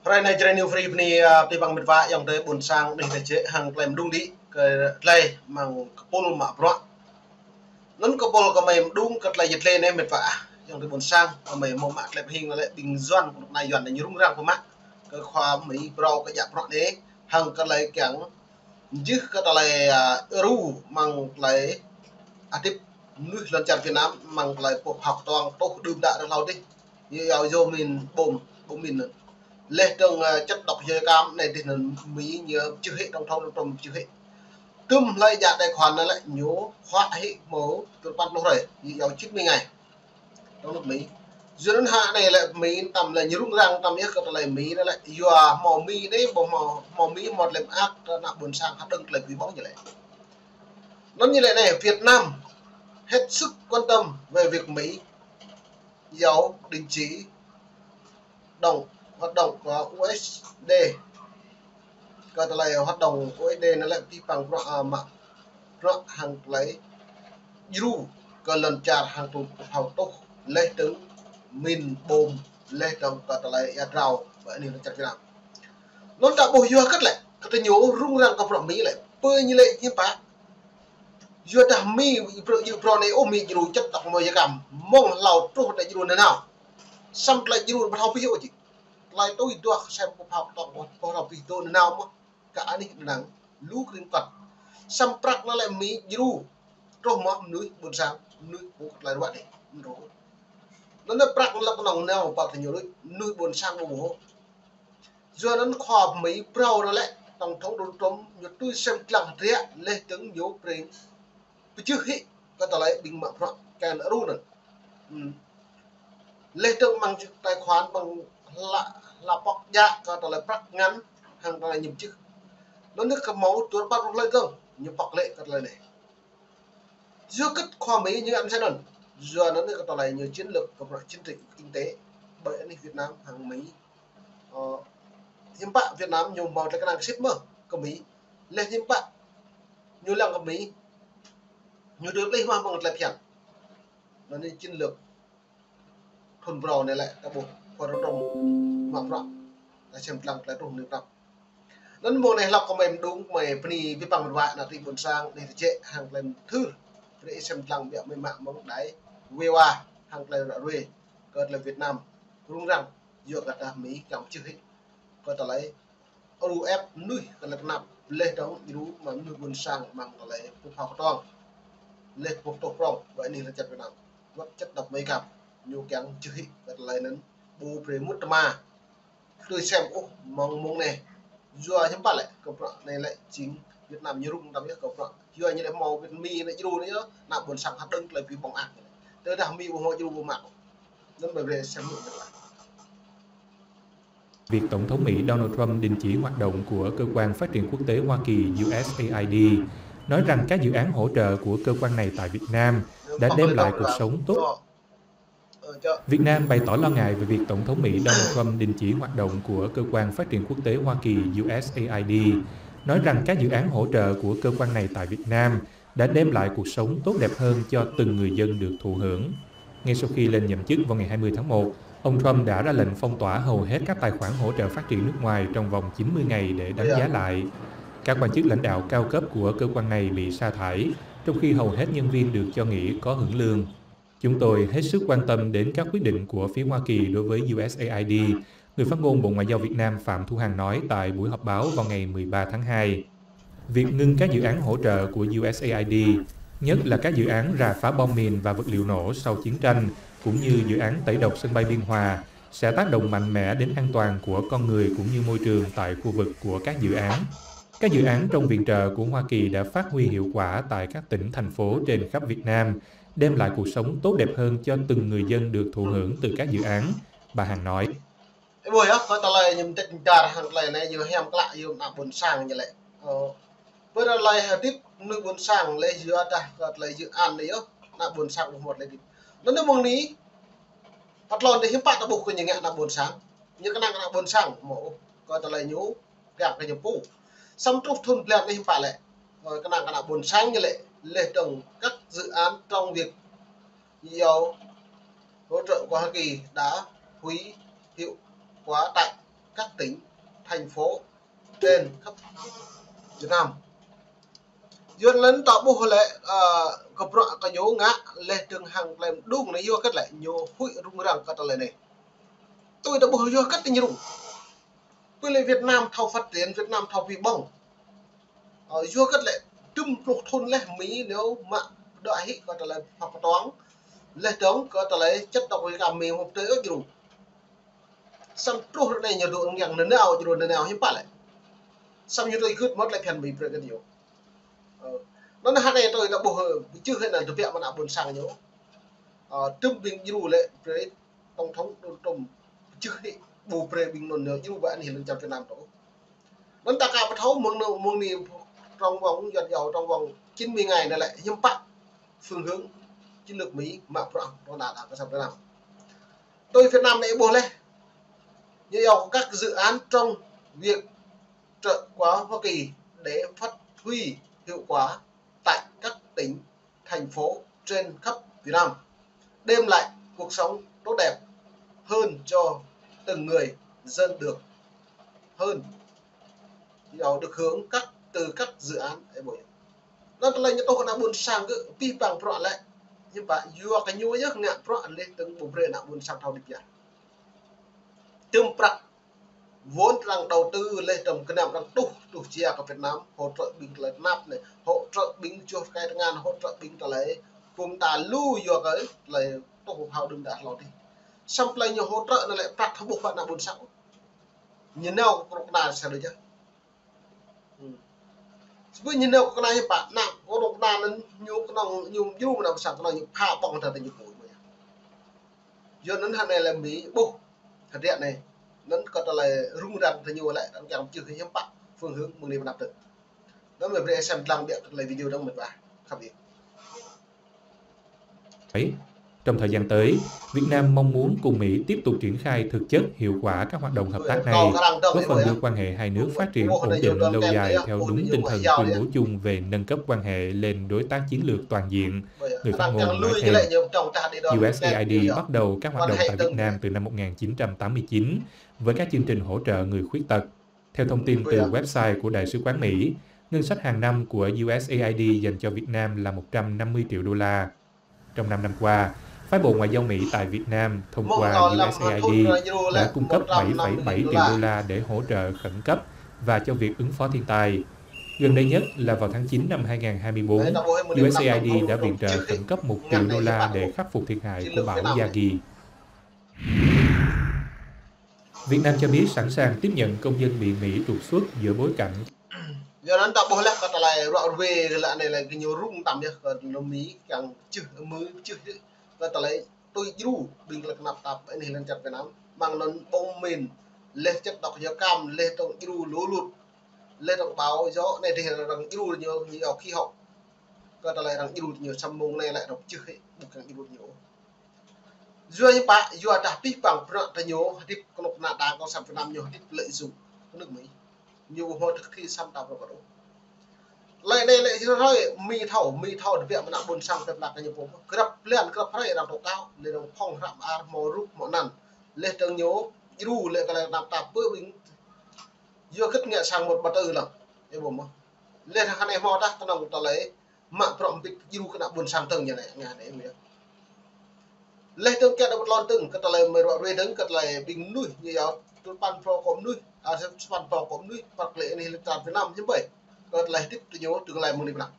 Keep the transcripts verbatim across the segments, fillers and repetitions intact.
Hrơi anai Jrai New Free bơni, a, abih bang met wa ayŏng adơi ƀôn sang anih tơjĕ hăng tơlơi mơdung đĭ kơ tơlơi mơ̆ng kơpul mă bruă. Anŭn kơpul gơmơi mơdung kơ tơlơi jĕ tơlơi anai met wa ah, ayŏng adơi ƀôn sang, gơmơi hmâo mă tơlơi pơhing lĕ ƀing Yuan, kơnuk kơna Yuan anai ñu rŭng răng pơmă kơ khua Mi phrâo kơ djă bruă anai, hăng kơ tơlơi kiăng jih kơ tơlơi, a, ru mơ̆ng tơlơi hơdip mơnuih lŏn čar Việt Nam, mơ̆ng tơlơi pơpha kơtuang tuh đưm đă rơhlâo dih. Ñu iâu yua min bom, bom min anŭn. Laih dơ̆ng, a, chất độc da cam anai dih anŭn Mi ñu čih hĭ, tổng thống Donald Trump čih hĭ. Tơm hlơi djă tài khoản anŭn lĕ ñu khóa hĭ hmâo tơl păn pluh hrơi, ñu iâu chín mươi ngày. Trong nước Mi. Yua anŭn hă anai lĕ Mi tăm lĕ ñu rŭng răng tăm yơh kơ tơlơi Mi anŭn lĕ yua hmâo Mi anai, ƀu hmâo, hmâo Mi hmâo tơlơi mơak kơ ană ƀôn sang hơđơ̆ng tơlơi ƀu ƀơ̆ng ñu lĕ. Anŭn ñu lĕ anai, Việt Nam hết sức quan tâm về việc Mỹ iâu đình chỉ động, hoạt động của u ét đê. Kơ tơlơi hoạt động u ét đê anŭn lĕ abih bang bruă, a, mă bruă hăng tơlơi djru kơ lŏn čar hăng tơlơi pơpha kơtuang, laih dơ̆ng min bom, laih dơ̆ng kơ tơlơi ia drao ƀơi anih lŏn čar Việt Nam. Anŭn ta ƀuh yua hơget lĕ kơ tơ ñu rŭng răng kơ bruă Mi lĕ, pơ ñu lĕ hiư̆m pă. Yua dah Mi, ƀrô, ƀrô anai ôh Mi djru chất độc mơ̆ng da cam, mơ̆ng hlâo truh tơlơi djru nanao. Samơ̆ tơlơi djru ƀu thâo abih ôh či. Tơlơi tui duah sem pơpha kơtuang ƀu thâo abih dŏ nanao mơ̆n. Kơ anih đơnang lu kring kăt. Samơ̆ prăk anŭn lĕ Mi djru truh mơ̆ng mơnuih ƀôn sang, mơnuih ƀu kơ tơlơi ruă dih. Mơ̆n truh. Anŭn prăk anŭn lĕ kơnơ̆ng nao pă tơ ñu đôč, mơnuih ƀôn sang ƀu ƀuh. Yua anŭn khua Mi phrâo anŭn lĕ tổng thống Donald Trump ñu tui sem lăng hơdră laih dơ̆ng ñu pring pơčih hĭ kơ tơlơi ƀing mă bruă kiăng ru anŭn. Hm. Laih dơ̆ng mơ̆ng tài khoản mơ̆ng hla, hla pŏk djă kơ tơlơi prăk ngăn hăng tơlơi ñu pơčih. Anŭn ñu kơ hmâo tơl păn pluh hrơi dơ̆ng ñu pŏk lĕ kơ tơlơi anai. Yua hơget khua Mi ñu ngă mơsĕ anŭn? Yua anŭn kơ tơlơi ñu chiến lược kơ bruă chính trị, kinh tế ƀơi anih Việt Nam hăng Mi. Ơ, hiư̆m pă Việt Nam ñu hmâo tơlơi kơnang kơsĭt mơ̆n kơ Mi. Laih hiư̆m pă ñu lăng kơ Mi. Ñu tui plih mơ̆n mơ̆ng tơlơi phiăn. Anŭn ñu chiến lược thun phrâo anai lĕ ta ƀuh khua Donald Trump mă bruă, ta sem lăng tơlơi truh anai prăk. Anŭn mơ̆ng anai hlâo kơ gơmơi mơdung, gơmơi bơni abih bang met wa ană tring ƀôn sang anih tơjĕ hăng tơlơi mơthưr. Brơi sem lăng biă mơ̆ng mă mơ̆ng đài wê wa hăng tơlơi ră ruai kơ tơlơi Việt Nam rŭng răng yua kơ dah Mi kiăng čih hĭ kơ tơlơi ru ĕp mơnuih kơ tơlơi tơnap, laih dơ̆ng djru mă mơnuih ƀôn sang mă tơlơi pơpha kơtuang, laih pơtô prong ƀơi anih lŏn čar Việt Nam. Wơ̆t chất độc mơ̆ng da cam ñu kiăng čih hĭ kơ tơlơi anŭn ƀu brơi mŭt tơma. Tui sem ôh mơ̆ng mơ̆ng anai. Yua hiư̆m pă lĕ kơ bruă anai lĕ jing Việt Nam ñu rŭng răng yơh kơ bruă. Yua ñu lĕ hmâo Việt Mi anai djru anai yơh, ană ƀôn sang hơđơ̆ng tơlơi ƀu ƀơ̆ng ăt. Tơdah Mi ƀu hmâo djru ƀu mă. Anŭn ƀai brơi sem mơ̆n. Việc Tổng thống Mỹ Donald Trump đình chỉ hoạt động của Cơ quan Phát triển Quốc tế Hoa Kỳ, U S A I D, nói rằng các dự án hỗ trợ của cơ quan này tại Việt Nam đã đem lại cuộc sống tốt. Việt Nam bày tỏ lo ngại về việc Tổng thống Mỹ Donald Trump đình chỉ hoạt động của Cơ quan Phát triển Quốc tế Hoa Kỳ, U S A I D, nói rằng các dự án hỗ trợ của cơ quan này tại Việt Nam đã đem lại cuộc sống tốt đẹp hơn cho từng người dân được thụ hưởng. Ngay sau khi lên nhậm chức vào ngày hai mươi tháng một, ông Trump đã ra lệnh phong tỏa hầu hết các tài khoản hỗ trợ phát triển nước ngoài trong vòng chín mươi ngày để đánh giá lại. Các quan chức lãnh đạo cao cấp của cơ quan này bị sa thải, trong khi hầu hết nhân viên được cho nghỉ có hưởng lương. Chúng tôi hết sức quan tâm đến các quyết định của phía Hoa Kỳ đối với U S A I D, người phát ngôn Bộ Ngoại giao Việt Nam Phạm Thu Hằng nói tại buổi họp báo vào ngày mười ba tháng hai. Việc ngưng các dự án hỗ trợ của U S A I D, nhất là các dự án rà phá bom mìn và vật liệu nổ sau chiến tranh, cũng như dự án tẩy độc sân bay Biên Hòa, sẽ tác động mạnh mẽ đến an toàn của con người cũng như môi trường tại khu vực của các dự án. Các dự án trong viện trợ của Hoa Kỳ đã phát huy hiệu quả tại các tỉnh, thành phố trên khắp Việt Nam, đem lại cuộc sống tốt đẹp hơn cho từng người dân được thụ hưởng từ các dự án, bà Hằng nói. Ih ƀuh yơh, kơ tơlơi ñu mơdĕt mơdar hăng tơlơi anai, yua hiam klă, yua ană ƀôn sang ñu lĕ. Ơ, Ƀơi tơlơi hơdip mơnuih ƀôn sang lĕ yua dah kơ tơlơi yua anai yơh, ană ƀôn sang ƀu hmâo tơlơi hơdip. Anŭn anai mơ̆ng anai, pơtlon dih hiư̆m pă ta ƀuh kơ ñu ngă ană ƀôn sang. Ñu kơnang kơ ană ƀôn sang, hmâo ôh kơ tơlơi ñu, kiăng kơ ñu pô. Samơ̆ truh thŭn blan anai hiư̆m pă lĕ. Ơ, kơnang kơ ană ƀôn sang ñu lĕ, laih dơ̆ng các dự án trong việc giàu hỗ trợ của Hoa Kỳ đã huy hiệu quả tại các tỉnh, thành phố trên khắp Việt Nam. Yua anŭn ta ƀuh lĕ, ơ, kơ bruă kơ ñu ngă laih dơ̆ng hăng klem đung anai yua hơget lĕ ñu huĭ rŭng răng kơ tơlơi anai. Tui ta ƀuh yua hơget ñu rŭng. Pơ lĕ Việt Nam thâo phát triển, Việt Nam thâo pơƀong. Ơ, yua hơget lĕ dŭm pluh thŭn laih Mi ñu mă đuaĭ hĭ kơ tơlơi pơpă pơtuang. Laih dơ̆ng kơ tơlơi chất độc da cam Mi hmâo tơi ôh ñu rŭng. Samơ̆ truh ră anai ñu dŏ ngă nanao, ñu dŏ nanao hiư̆m pă lĕ. Samơ̆ ñu tui gưt mơ̆t lĕ phiăn Mi brơi kơ ñu. Ơ. Anŭn hă anai tui ta ƀuh, ơ, pơčeh hĭ anŭn tơbiă mơ̆ng ană ƀôn sang ñu. Ơ, dŭm ƀing ñu lĕ brơi tổng thống Donald Trump pơčeh hĭ ƀu brơi ƀing anŭn ñu ƀu anai lŏn čar Việt Nam tơ. Anŭn ta ka pơthâo mơ̆ng anai, mơ̆ng anai trong vòng, yua yua trong vòng chín mươi ngày anai lĕ hiư̆m pă phương hướng chiến lược Mi mă bruă rŏ ană đảng cộng sản Việt Nam. Tui Việt Nam anai ƀuh laih. Ñu yua các dự án trong việc trợ của Hoa Kỳ để phát huy hiệu quả tại các tỉnh, thành phố trên khắp Việt Nam, đem lại cuộc sống tốt đẹp hơn cho từng người dân được hơn, giàu được hưởng các, từ các dự án ấy ƀuh. Anŭn tơlơi ñu tŭ kơ ană ƀôn sang kơ pih pang bruă lĕ. Hiư̆m pă yua kơ ñu yơh ngă bruă laih dơ̆ng ƀu brơi ană ƀôn sang thâo hơdip yơh. Dŭm prăk vốn arăng đầu tư laih dơ̆ng kơnăm arăng tuh, tuh jia kơ Việt Nam, hỗ trợ ƀing tơlơi tơnap anai, hỗ trợ ƀing čuh rơkai tơngan, hỗ trợ ƀing tơlơi pơm ta lu yua kơ tơlơi tuh phao đưm đă hlâo dih. Samơ̆ tơlơi ñu hỗ trợ anai lĕ prăk thâo ƀuh pơ ană ƀôn sang. Ñu nao kơ kơnuk kơna sa đôč yơh. Hmm. Samơ̆ ñu nao kơ kơnuk kơna hiư̆m pă, ană kơnuk kơna anŭn ñu kơnơ̆ng ñu djru mơ̆ng ană ƀôn sang kơnơ̆ng ñu pha ƀơ̆ng tơlơi ñu pô. Yua anŭn hă anai lĕ Mi ƀuh hơdră anai. Anŭn kơ tơlơi rŭng răng tơ ñu lĕ, arăng kiăng pơčeh hiư̆m pă phương hướng mơ̆ng anai pơ anăp tơ. Anŭn mơi brơi sem lăng biă kơ tơlơi video dơ̆ng mơ̆n ƀă. Khăp yơh. Trong thời gian tới, Việt Nam mong muốn cùng Mỹ tiếp tục triển khai thực chất, hiệu quả các hoạt động hợp tác này, góp phần đưa quan hệ hai nước phát triển ổn định lâu dài theo đúng tinh thần tuyên bố chung về nâng cấp quan hệ lên đối tác chiến lược toàn diện, người phát ngôn nói thêm. U S A I D bắt đầu các hoạt động tại Việt Nam từ năm một ngàn chín trăm tám mươi chín với các chương trình hỗ trợ người khuyết tật. Theo thông tin từ website của Đại sứ quán Mỹ, ngân sách hàng năm của U S A I D dành cho Việt Nam là một trăm năm mươi triệu đô la. Trong năm năm qua, Phái bộ Ngoại giao Mỹ tại Việt Nam thông qua U S A I D đã cung cấp bảy phẩy bảy triệu đô la để hỗ trợ khẩn cấp và cho việc ứng phó thiên tai. Gần đây nhất là vào tháng chín năm hai ngàn hai mươi bốn, U S A I D đã viện trợ khẩn cấp một triệu đô la để khắc phục thiệt hại của bão Yagi. Việt Nam cho biết sẵn sàng tiếp nhận công dân bị Mỹ trục xuất giữa bối cảnh. Yua anŭn ta ƀuh laih kơ tơlơi ruă ruê lĕ anai lĕ kơ ñu rŭng tăm yơh kơ lŏm Mi kiăng čeh mơ̆ čeh kơ tơlơi tui djru ƀing tơlơi tơnap tap anai lŏn čar Việt Nam. Mơ̆ng anŭn ƀơ̆ng min, laih chất độc da cam, laih dơ̆ng djru lũ lụt, laih dơ̆ng bão gió anai dih arăng djru ñu, ñu yua khí hậu. Kơ tơlơi arăng djru ñu samơ̆ mơ̆ng anai lĕ arăng čeh hĭ, ƀu kiăng djru ñu. Yua hiư̆m pă, yua dah pih pang bruă tơ ñu hơdip kơnuk kơna đảng cộng sản Việt Nam ñu hơdip lợi dụng kơ nước Mỹ. Ñu ƀu hmâo thực thi samơ̆ ta bruă kơ ôh. Tơlơi anai lĕ hrơi Mi thâo, Mi thâo tơbiă mơ̆ng ană ƀôn sang pơplak kơ ñu pô. Grăp blan, grăp hrơi arăng tŏ kâo, laih dơ̆ng phŏng hră mơar hmâo rup hmâo anăn. Laih dơ̆ng ñu djru lĕ kơ tơlơi tơnap tap pơ ƀing. Yua hơget ngă sang mơ̆t ƀă tơ lăng. Ơ ƀuh mơ̆. Laih dơ̆ng hơnai hmâo dah kơnơ̆ng tơlơi mă bruă mbĭt djru kơ ană ƀôn sang dơ̆ng ñu anai, ngă anai ƀuh yơh. Laih dơ̆ng kiăng dŏ pơtlon dơ̆ng kơ tơlơi mơ̆ ruă ruê dơ̆ng kơ tơlơi ƀing mơnuih ñu yua tơpăn pô kơ mơnuih, a, tơpăn pô kơ mơnuih, păt lĕ anai lĕ čar Việt Nam hiư̆m pă. Kơ tơlơi hơdip tơ ñu tương lai mơ̆ng anai pơ anăp.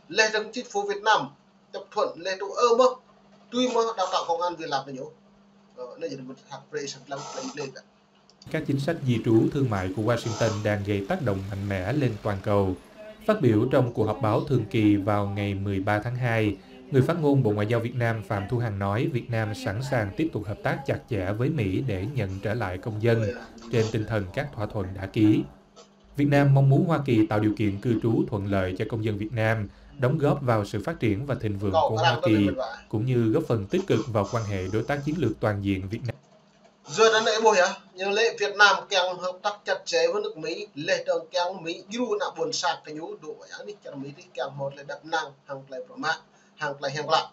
Laih dơ̆ng chính phủ Việt Nam chấp thuận, laih dơ̆ng ơ mơ̆, tui mơ̆ đào tạo công an việc làm tơ ñu. Ơ, anai jing mơ̆ hăk brơi sem lăng tơlơi lĕ. Các chính sách di trú thương mại của Washington đang gây tác động mạnh mẽ lên toàn cầu. Phát biểu trong cuộc họp báo thường kỳ vào ngày mười ba tháng hai, người phát ngôn Bộ Ngoại giao Việt Nam Phạm Thu Hằng nói Việt Nam sẵn sàng tiếp tục hợp tác chặt chẽ với Mỹ để nhận trở lại công dân trên tinh thần các thỏa thuận đã ký. Việt Nam mong muốn Hoa Kỳ tạo điều kiện cư trú thuận lợi cho công dân Việt Nam, đóng góp vào sự phát triển và thịnh vượng của Hoa Kỳ, cũng như góp phần tích cực vào quan hệ đối tác chiến lược toàn diện Việt Nam. Yua anŭn ih ƀuh yơh, ñu lĕ Việt Nam kiăng hợp tác chặt chẽ với nước Mỹ, lĕ tơ̆ng kiăng Mỹ djru ană ƀôn sang kơ ñu dŏ, yua anai čar Mỹ tih kiăng hmâo tơlơi đăp năng, hăng tơlơi prŏ mă, hăng tơlơi hiam klă.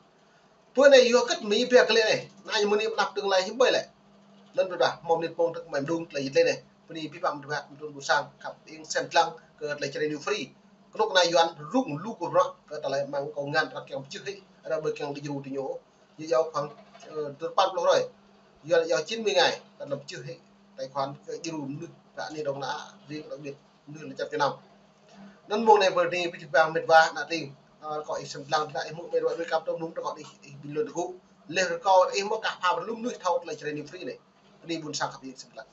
Pơ anai yua kơ Mỹ ƀiă kơ lĕ anai, anai mơ̆ng anai pơđăp tương lai hiư̆m ƀơi lĕ. Anŭn ƀu dah, mơ̆ng anai pơ̆ng tơ̆k mơ̆ng mơdung tơlơi jit lĕ anai. Pơ anai pih păng mơ̆ng mơdung ƀôn sang khăp ing sen lăng kơ tơlơi čơrê ñu free. Kơnuk kơna Yuan rŭng lu kơ bruă kơ tơlơi mơ̆ng kâo ngăn ră kiăng pơčeh hĭ, ră ƀơi kiăng djru tơ ñu. Ñu yua khoảng, ơ, dua păn pluh hrơi. Yuan yua chín mươi ngày, tơlơi pơčeh hĭ tài khoản kơ djru mơnuih, ră anai dŏng ană riêng đặc biệt mơnuih lĕ čar Việt Nam. Anŭn mơ̆ng anai pơ anai pih păng mĕt wa ană tring, ơ, kâo ih sen lăng, tơdah ih hmư̆ mĕt wa đuaĭ kăm tơ̆m nŭng tơ kâo ih, ih bình luận tơ gŭ. Lĕ rơkâo ih hmư̆ kah pha pơrlŭm mơnuih thâo tơlơi čơrê ñu free anai. Pơ anai ƀôn sang khăp ing sen lăng.